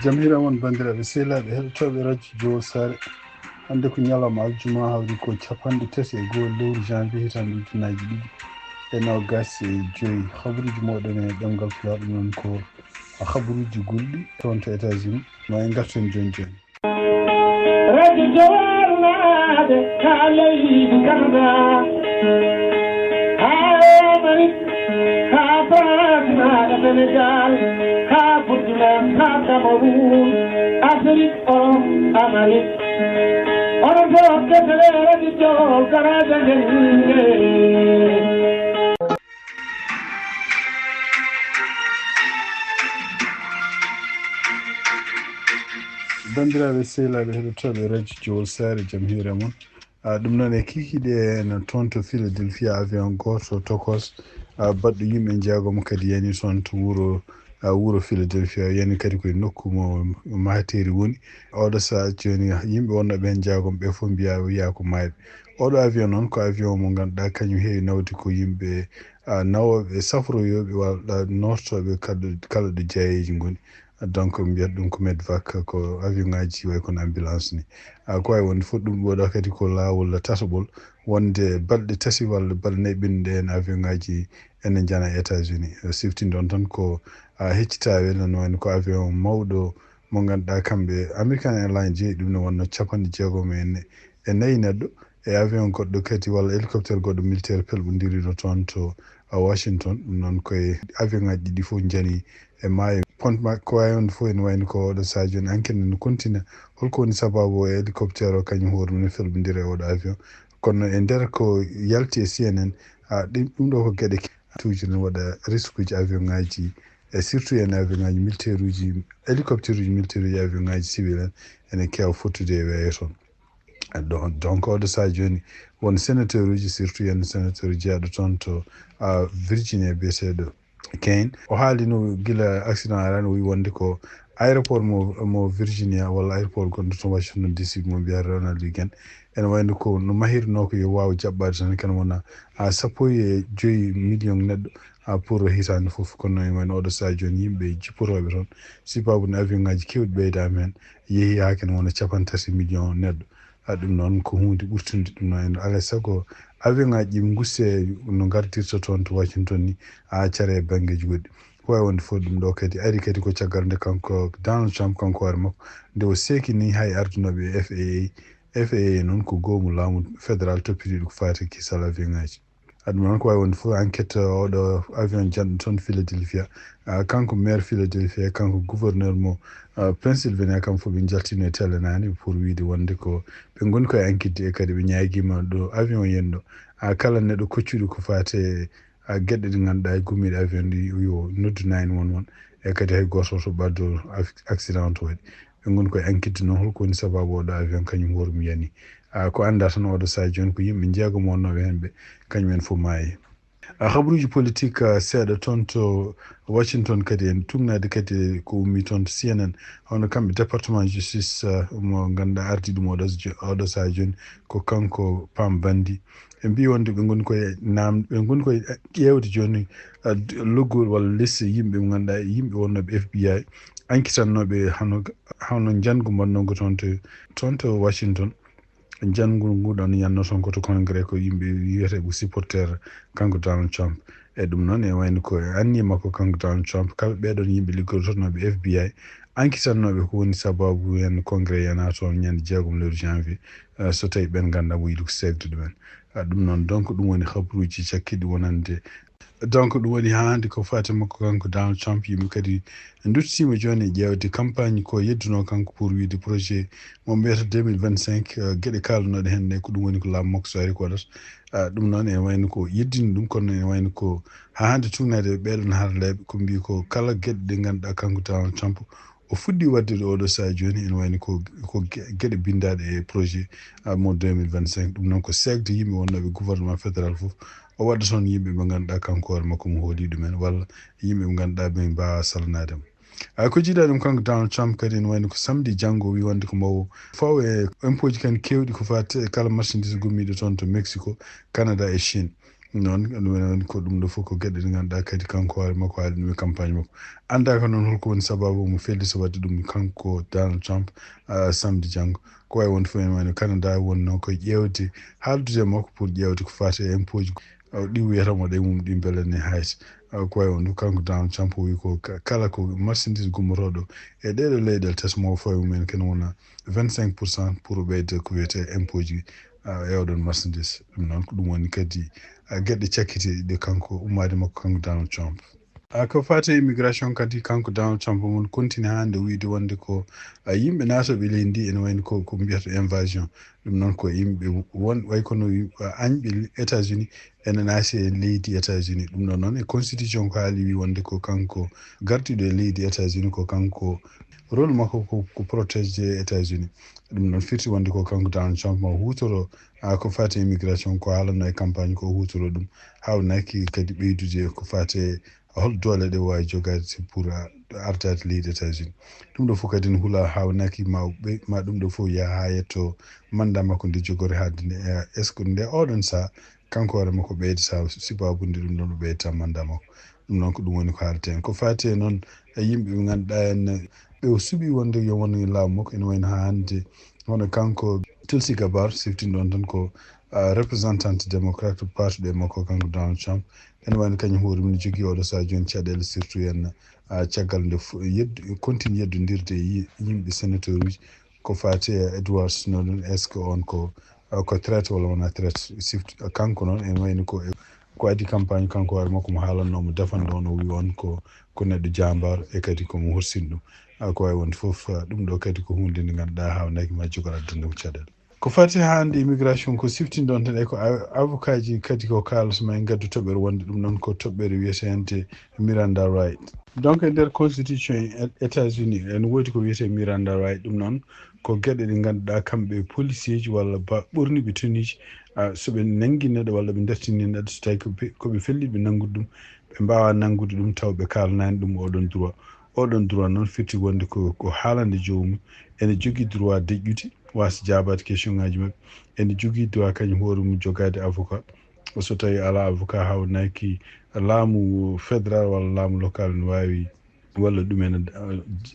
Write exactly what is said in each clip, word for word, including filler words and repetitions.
Jam hiiran mon, banndiraaɓe sehilaaɓe heɗotooɓe radio Jowol Saare. Hannde ko ñalawma aljuma, hawri ko capanɗe tati e go'o lewru janvier hitaande ujunnaji ɗiɗi e noogas e joyi. Habaruuji mooɗon e ɗemngal Pulaar, ɗum noon ko habaruuji gulɗi toon to États-Unis. Ma en ngartu heen jooni jooni. Radio Jowol naade haa leydi Canada, haa Amérique, haa France, haa Sénégal, haa Burkina, haa Cameroun, Afrique, Europe, Amérique. Onon fof kettale radio Jowol, garaaji men. Banndiraaɓe sehilaaɓe heɗotooɓe radio Jowol Saare, jam hiire mon. Ah, ɗum noon e kiikiiɗe en toon to Philadelphia, avion gooto tokos, ah, baɗɗo yimɓe jeegom kadi yani toon to wuro, ah, wuro Philadelphia, yani kadi koye nokku mo mahateeri woni. Oɗo sahaa jooni yimɓe wonnooɓe heen jeegom ɓe fof mbiyaa, wiyaa ko maayɓe. Oɗo avion noon ko avion mo ngannduɗaa kañum heewi nawde ko yimɓe, ah, nawooɓe, safroyooɓe walla noototooɓe kala, kala ɗo jaayeeji ngoni. Donc mbiyat ɗum ko medvac, ko avion ngaji way kono ambulance ni. Ah, ko wawi wonde fof ɗum, ɗo kadi ko laawol tataɓol, wonde balɗe tati walla balɗe nayi ɓennuɗe en avion ngaji ene njana États-Unis. Eh, siftinde on tan ko, ah, heccitawe, no wayno ko avion mawɗo mo ngannduɗaa kamɓe American Airlines jeeyi ɗum, ne wonno capanɗe jeegom e, e nayi neɗɗo, e avion goɗɗo kadi walla hélicoptère goɗɗo militaire pelɓondiriɗo toon to, ah, Washington. Ɗum noon koye avion ngaji ɗiɗi fof njani e maayo. Pont ma-, ko wawi wonde fof ene wayno ko oɗo sahaa jooni enquête ne no continue. Holko woni sababu o hélicoptère o kañum hoore mum ne felɓondira e oɗo avion? Kono e nder ko yalti e C N N, ah, ɗi-, ɗum ɗo ko geɗe ke-, tuji ne waɗa risque uji avion ngaji, e surtout en avion ngaji militaire uji, hélicoptère uji militaire uji, avion ngaji civil en ene keewa fottude e weeyo toon. Donc, donc oɗo sahaa jooni won sénateur uji, surtout en sénateur jeyaɗo toon to, ah, Virginia, biyeteeɗo Kaine. O haalino gila accident arano, o wi wonde ko aéroport mo, mo Virginia walla aéroport gonɗo to Washington D C mo mbiyata Ronald Reagan. Ene wayno ko no mahirno ko yo waaw jaɓɓaade tan, kan wona, ah, sappo e joyi million neɗɗo, ah, pour hitaande fof. Kono ene wayno oɗo sahaa jooni yimɓe jippotooɓe toon, sibabu no avion ngaji kewɗi ɓeydaama heen, yeehi haa kene wona capanɗe tati million neɗɗo. Ah, ɗum noon ko huunde ɓurtunde. Ɗum noon, alaa e sago avion ngaji ɗi ngusse no ngardirta toon to Washington ni, haa care e banngeeji goɗɗi. Ko wawi wonde fof ɗum ɗo kadi ari kadi ko caggal nde kanko Donald Trump, kanko hoore makko, nde o seekini hay ardunooɓe F A A. F A A noon ko goomu laamu fédéral toppitiiɗo ko faati kisal avion ngaji. Ɗum noon ko wawi wonde fof enquête, uh, oɗo avion janɗo toon Philadelphia, uh, kanko maire Philadelphia, kanko gouverneur mo, uh, Pennsylvania, kam fof ɓe jaltino e télé nani pour wiide wonde ko ɓe ngoni koye enquête e kadi ɓe ñaagiima ɗo avion yenɗo. Uh, kala neɗɗo koccuɗo ko faate, uh, geɗe ɗe ngannduɗaa e gummiiɗe avion ɗi yo noddu nine one one. E kadi hay gooto to ɓaddo ac-, accident to waɗi. Ɓe ngoni koye enquête noon holko woni sababu oɗo avion kañum hoore mum yani. Ah, ko annda tan oɗo sahaa jooni ko yimɓe jeegom wonnooɓe heen ɓe, kañum en fof maayi. Ah, habaruuji politique, ah, seeɗa toon to Washington kadi en tuugnaade kadi ko ummi toon to C N N. Hono kamɓe département justice, ah, mo ngannduɗaa ardi ɗum oɗo jo-, oɗo sahaa jooni ko kanko Pam Bondi. Ɓe mbii wonde ɓe ngoni koye naam-, ɓe ngoni koye ƴeewde jooni, ah, d-, loggol walla liste yimɓe mo ngannduɗaa yimɓe wonnooɓe F B I, ankitannooɓe hano, hano njanngu mbaɗnongo toon to, toon to Washington. Njanngu ngu ɗoon yanno toon ko to Congrès, ko yimɓe wiyetee ko supporter kanko Donald Trump. E ɗum noon, e wayno ko anniya makko kanko Donald Trump, kala ɓeɗon yimɓe liggodotooɓe F B I, ankitannooɓe ko woni sababu heen Congrès yana toon ñande jeegom lewru janvier, eh, so tawi ɓen nganndaa mo yiɗi ko seegde ɗumen. Ah, ɗum noon, donc, ɗum woni habaruuji cakkiɗi wonande. Donc, ɗum woni haa hannde ko faati makko kanko Donald Trump. Yimɓe kadi nduttiima jooni e ƴeewde campagne ko yeddunoo kanko pour wiide projet mo mbiyata deux mille vingt-cinq, eh, geɗe kaalanooɗe heen ɗe ko ɗum woni ko laamu makko so ari ko waɗata. Ah, ɗum noon ene wayno ko yeddini ɗum, kono ene wayno ko haa hannde tuugnaade e ɓeɗon haralleeɓe ko mbii ko kala geɗe ɗe ngannduɗaa kanko Donald Trump o fuɗɗi waɗde ɗo oɗo sahaa jooni, ene wayno ko, ko ge-, geɗe binndaaɗe e projet, ah, mo deux mille vingt-cinq. Ɗum noon ko seegde yimɓe wonnooɓe gouvernement fédéral fof. O waɗa toon yimɓe ɓe ngannduɗaa kanko hoore makko mo hooli ɗumen, walla yimɓe ɓe ngannduɗaa ɓe mbaawa salanaade mo. Ah, ko jiidaa ɗum kanko Donald Trump kadi ene wayno ko samedi janngo o wi wonde ko mbo faw e impôt ji kan keewɗi ko faati e kala marchandise gummiiɗo toon to Mexico, Canada e Chine. Noon ɗum ene woni ko ɗum ɗo fof ko geɗe ɗe ngannduɗaa kadi kanko hoore makko haali ɗum e campagne makko. Anndaa ko noon holko woni sababu mo felliti waɗde ɗum kanko Donald Trump, ah, samedi janngo. Ko wayi wonde fof ene wayno Canada wonnoo ko ƴeewde, haaldude e makko pour ƴeewde ko faati e impôt ji, ah, ɗi wiyata mo ɗe mum ɗi mbele ne hayta. Ah, ko wayi wonde kanko Donald Trump o wi ko ka-, kala ko marchandise gummotooɗo e ɗeɗo leyɗe tati mo fawi mumen kene wona vingt-cinq pour cent pour ɓeyde ko wiyetee impôt ji, ah, e oɗon marchandise. Ɗum noon ko ɗum woni kadi, ah, geɗe cakkitiiɗe ɗe kanko ummaade makko kanko Donald Trump. Ah, ko faati e immigration kadi kanko Donald Trump omo continue hannde wiyde wonde ko, ah, yimɓe naatooɓe leydi ndi ene wayno ko, ko mbiyata invasion. Ɗum noon ko yimɓe won, way kono, ah, añɓe États-Unis ene naati e leydi États-Unis. Ɗum ɗo noon e constitution ko haali wi wonde ko kanko gardiiɗo e leydi États-Unis ko kanko rôle makko ko, ko protéger États-Unis. Ɗum noon firti wonde ko kanko Donald Trump ma hutoro, ah, ko faati e immigration ko haalanno e campagne ko hutoro ɗum. Hawnaki kadi ɓeydude ko faati e hol doole ɗe waawi jogaade pour, ah, ardaade leydi États-Unis. Ɗum ɗo fof kadi ne hula hawnaki ma ɓe-, ma ɗum ɗo fof yaha haa yetto mandat makko nde jogori haalde nde, eh, est-ce que nde oɗon saha kanko hoore makko ɓeydata sibabude ɗum ɗon o ɓeydata mandat makko. Ɗum noon ko ɗum woni ko haalten. Ko faati e noon e yimɓe ɓe ngannduɗaa en ɓe o suɓi wonde yo won e laamu makko ene wayno haa hannde hono kanko Tulsi Gabbard siftinɗon tan ko, ah, représentante démocrate parti ɗe makko kanko Donald Trump. Ene wayno kañum hoore mum jogii oɗo saha jooni caɗeele surtout en, ah, caggal nde fo-, yeddu, continue yeddondirde e yi-, yimɓe sénateur uji ko faati e Edward Snowden, est-ce que on ko, ko traite walla wona traite? Sifti-, kanko noon ene wayno ko, ko adii campagne kanko hoore makko mo haalanno mo defande on, o wi on ko, ko neɗɗo jambaar e kadi ko mo horsini ɗum. Ah, ko wayi wonde fof, ah, ɗum ɗo kadi ko huunde nde ngannduɗaa hawnaki ma jogor addande ko caɗeele. Ko faati hannde immigration ko siftinɗon tan e ko a-, avocat ji kadi ko kaalata ma en ngaddu toɓɓere wonde ɗum noon ko toɓɓere wiyeteende Miranda Right. Donc e nder constitution e États-Unis ene woodi ko wiyetee Miranda Right, ɗum noon ko geɗe ɗe ngannduɗaa kamɓe policier ji walla ba ɓorniiɓe tenue ji, ah, so ɓe nanngi neɗɗo walla ɓe dartini neɗɗo so tawi ko ɓe, ko ɓe felliiɓe nanngude ɗum, ɓe mbaawa nanngude ɗum taw ɓe kaalanaani ɗum oɗon droit. Oɗon droit noon firti wonde ko, ko haalande joomum ene jogii droit deƴƴude, waasde jaabaade question ŋaaji maɓɓe, ene jogii droit kañum hoore mum jogaade avocat. So tawi alaa avocat, haawnaaki laamu fédéral walla laamu local ne waawi walla ɗum ene,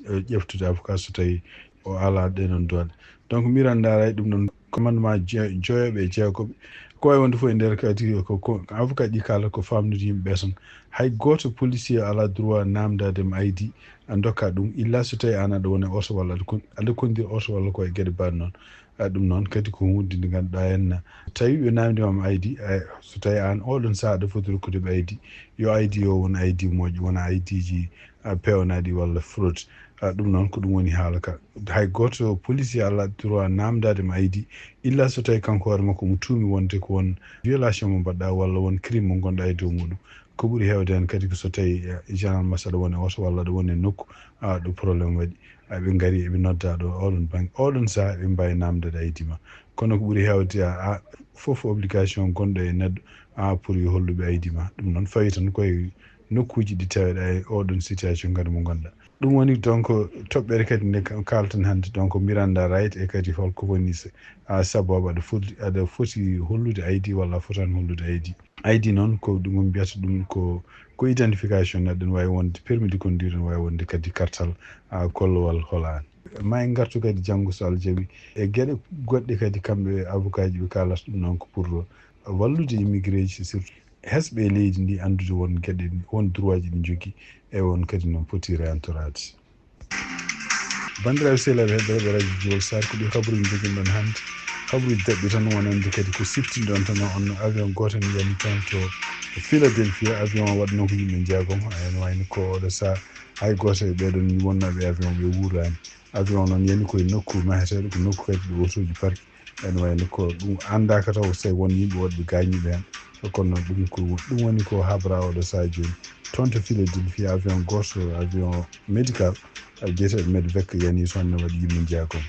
eh, ƴeftude avocat so tawi o alaa ɗee noon doole. Donc Miranda Right ɗum ɗon commandement je-, joweeɓe e jeegoɓe. Ko wayi wonde fof e nder kadi ko, ko avocat ji kala ko famnude yimɓe ɓe tan. Hay gooto policier alaa droit naamndaade mo I D, a ndokka ɗum, illa so tawi aan aɗa wona e oto walla aɗa kon-, aɗa konndiri oto walla ko e geɗe mbaɗ noon. Ah, ɗum noon kadi ko huunde nde ngannduɗaa en, tawi ɓe naamndiima ma I D, eh, so tawi aan oɗon saha aɗa foti rokkude ɓe I D, yo I D o won I D moƴƴo, wona I D ji, ah, peewnaaɗi walla fraude. Ah, ɗum noon ko ɗum woni haala ka. Hay gooto policier alaa droit naamndaade ma I D, illa so tawi kanko hoore makko mo tuumi wonde ko won violation mo mbaɗɗa walla won crime mo ngonɗa e dow muɗum. Ko ɓuri heewde heen kadi ko so tawi, eh, généralement so aɗa woni e oto walla aɗa woni e nokku, ah, ɗo problème waɗi. Ah, ɓe ngari eɓe nodda ɗo oɗon bannge, oɗon saha eɓe mbaawi naamndeede I D ma. Kono ko ɓuri heewde, ah, ah, fof obligation gonɗo e neɗɗo, ah, pour yo holluɓe I D ma. Ɗum noon fawi tan koye nokkuuji ɗi taweɗa e oɗon situation kadi mo ngonɗa. Ɗum woni donc toɓɓere kadi nde ka-, kaalten hannde donc Miranda Right e kadi holko woni se-, ah, sababu aɗa foti, aɗa foti hollude I D walla a fotaani hollude I D. I D noon ko ɗum mbiyata ɗum ko, ko identification neɗɗo ne waawi wonde, permis de conduire ne waawi wonde kadi kartal, ah, kollowal holaani. Ma en ngartu kadi janngo so Allah jaɓi e geɗe goɗɗe kadi kamɓe avocat ji ɓe kaalata ɗum noon ko pour wallude immigré ji surtout hesɓe e leydi ndi anndude won geɗe, won droit ji ɗi njogii e won kadi noon poti réentoraade. Banndiraaɓe sehilaaɓe heɗɗorooɓe radio Jowol Sar, ko ɗi kabaruuji njoginɗon hannde. Kabaruuji daɓɓi tan wonande kadi ko siftinɗon tan on avion gooto ne yani toon to Philadelphia. Avion o waɗno ko yimɓe jeegom. Ene wayno ko oɗo saha hay gooto e ɓeeɗon wonnooɓe e avion ɓe wuuraani. Avion noon yani koye nokku maheteeɗo, ko nokku kadi ɗo otooji parki. Ene wayno ko ɗum anndaaka taw so tawi won yimɓe woɗɓe gaañiiɓe heen. Kono noon ɗum ko, ɗum woni ko habra oɗo saha jooni. Toon to Philadelphia, avion gooto, avion médical, ah, jeeteeɗo Medvac yani toon ne waɗi yimɓe jeegom.